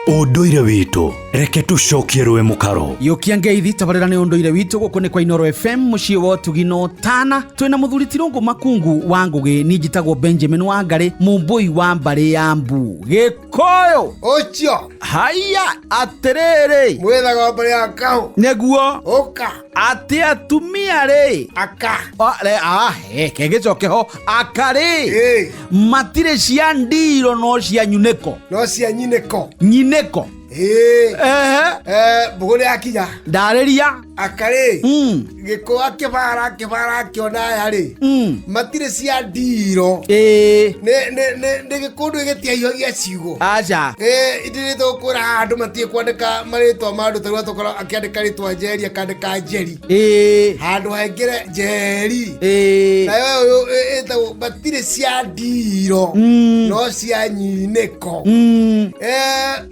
Ũndũire witũ, reke tũcokie rũĩ mũkaro. Yũkia ngeithi tabarĩra nĩ ũndũire witũ gũkũ nĩ kwa Inoro FM mũciĩ wa ũtugi na ũtana twĩna mũthuri Tirũngũ Makungu wa Ngũgĩ niĩ njĩtagwo Benjamin Wangarĩ mũmbũi wa mbarĩ ya Mbu Gĩkũyũ. Ũcio. Haiya atĩrĩrĩ. Mwĩthaga mbarĩ ya kahũ. Nĩguo. Ũka. Atĩ atumia rĩ. Aka. Kegĩcoke ho aka rĩ. Ĩĩ. Matirĩ cia ndiro no cia nyunĩko. No cia nyinĩko. Nyinĩko. Ĩĩ. Ehe. Mbũgũ nĩ yakinya. Ndarĩria. Aka rĩ. Gĩkũ akĩbara akĩbara akĩona aya rĩ. Matirĩ cia ndiro. Ĩĩ. Nĩ gĩkũndũ gĩtiahiũhagia ciugo. Aca. Ĩĩ ithuĩ tũkwĩra haha andũ matirĩ kwandĩka marĩtwa ma andũ tarĩu atũkora akĩandĩka rĩtwa Njeri akandĩka Njeri. Ĩĩ. Handũ hengere Njeri. Ĩĩ. Nayo ũyũ ĩtagwo matirĩ cia ndiro no cia nyinĩko.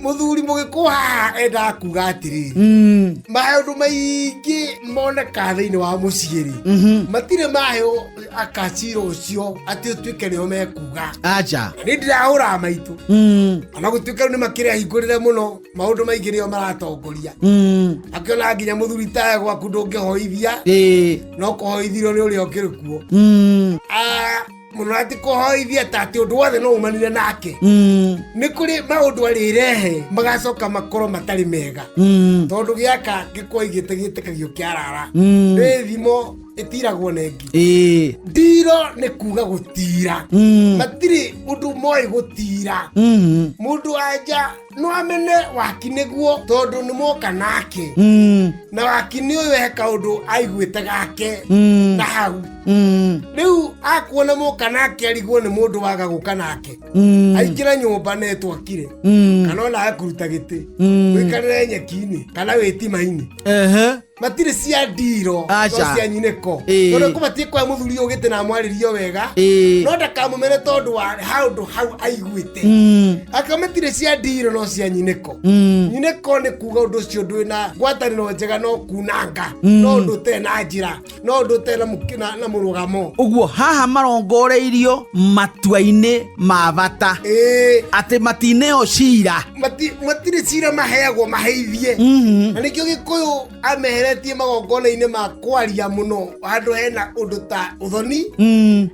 Mũthuri mũgĩkũyũ haha endaga kuga atĩrĩrĩ, maũndũ maingĩ monekaga thĩinĩ wa mũciĩ rĩ, matirĩ maheo akacira ũcio atĩ ũtuĩke nĩo mekuga. Aca. Niĩ ndirahũraga maitũ, ona gũtuĩka rĩu nĩ makĩrĩ ahingũrĩre mũno, maũndũ maingĩ nĩo maratongoria. Akĩona nginya mũthuri tawe gwaku ndũngĩhoithia, no kũhoithirio nĩ ũrĩa ũkĩrĩ kuo. Mũno atĩ kũhoithia ta atĩ ũndũ wothe no umanire nake. Nĩ kũrĩ maũndũ arĩrehe magacoka makorwo matarĩ mega, tondũ gĩaka gĩkwaigĩte gĩtĩkagio kĩarara. Nĩ thimo ĩtiragwo nengi. Ndiro nĩ kuga gũtira. Matirĩ ũndũ moĩ gũtira. Mũndũ anja no amene waki nĩguo tondũ nĩ moka nake, na waki nĩ ũyũ he kaũndũ aiguĩte gake na hau. Rĩu akuona moka nake arigwo nĩ mũndũ waga gũka nake, aingĩra nyũmba na etwakire, kana ona akũruta gĩtĩ wĩkarĩre nyeki-inĩ kana wĩtima-inĩ. Matirĩ cia ndiro Aca. no cia nyinĩko. Ĩĩ. Tondũ kũbatiĩ kwa mũthuri ũyũ gĩtĩ na amwarĩrio wega, no ndakamũmene tondũ wa haũndũ hau aiguĩte. Aka matirĩ cia ndiro no cia nyinĩko. Nyinĩko nĩ kuga ũndũ ũcio ndwĩ na ngwatanĩro njega, no kunanga, no ũndũ ũtarĩ na njĩra, no ũndũ ũtarĩ na mũrũgamo. Ũguo haha marongoreirio matua-inĩ ma bata. Ĩĩ. Atĩ matineo cira. Matirĩ cira maheagwo maheithie. Na nĩkĩo Gĩkũyũ ameheretie magongona-inĩ ma kwaria mũno handũ hena ũndũ ta ũthoni.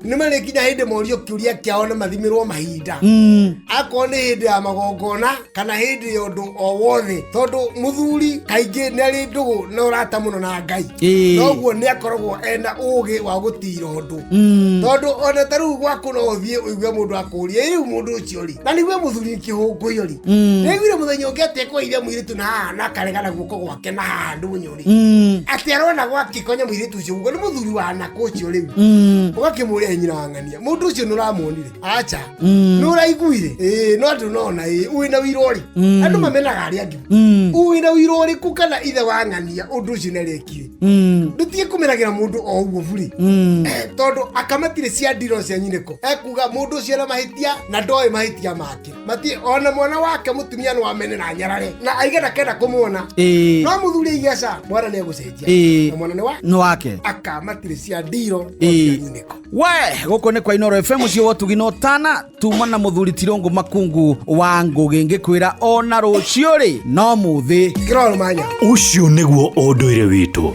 Nĩ marĩkinya hĩndĩ morio kĩũria kĩao na mathimirwo mahinda. Akorwo nĩ hĩndĩ ya magongona kana hĩndĩ ya ũndũ o wothe, tondũ mũthuri kaingĩ nĩ arĩ ndũgũ na ũrata mũno na Ngai. Noguo nĩ akoragwo ena ũgĩ wa gũtira ũndũ. Tondũ ona ta rĩu gwaku no ũthiĩ ũigue mũndũ akũrie, "Ĩ, rĩu mũndũ ũcio rĩ, na nĩgue mũthuri kĩhũngũyo rĩ, nĩaiguire mũthenya ũngĩ atĩ ekũheire mũirĩtu na haha na akarega na guoko gwake na haha ndũnyũ rĩ, atĩ arona gwakĩkonya mũirĩtu ũcio guoko nĩ mũthuri wa nako ũcio rĩu." Ũgakĩmũria, "Nyina wa ng'ania, mũndũ ũcio nĩ ũramuonire? Acha. Nĩ ũraiguire? Ĩĩ, no ndũnona. Ĩĩ, wĩna ũira ũrĩkũ?" Andũ mamenaga arĩa angĩ. Wĩna ũira ũrĩkũ kana ithe wa ng'ania ũndũ ũcio nĩ arekire? Ndũtige kũmenagĩra mũndũ o ũguo burĩ, tondũ akamatirĩ cia ndiro cia nyinĩko. Ekuga mũndũ ũcio ena mahĩtia na ndoĩ mahĩtia make. Mati ona mwana wake mũtumia no amene na nyarare na aige ndakenda kũmuona. No mũthuri aige aca, mwana nĩ egũcenjia. Na mwana nĩ wa Nĩ wake. Akamatirĩ cia ndiro no cia nyinĩko. We gũkũ nĩ kwa Inoro FM mũciĩ wa ũtugi na ũtana tuma na mũthuri Tirũngũ Makungu wa Ngũgĩ ngĩkwĩra ona rũciũ rĩ no mũthĩ. Kĩrorũmanya. Ũcio nĩguo ũndũire witũ.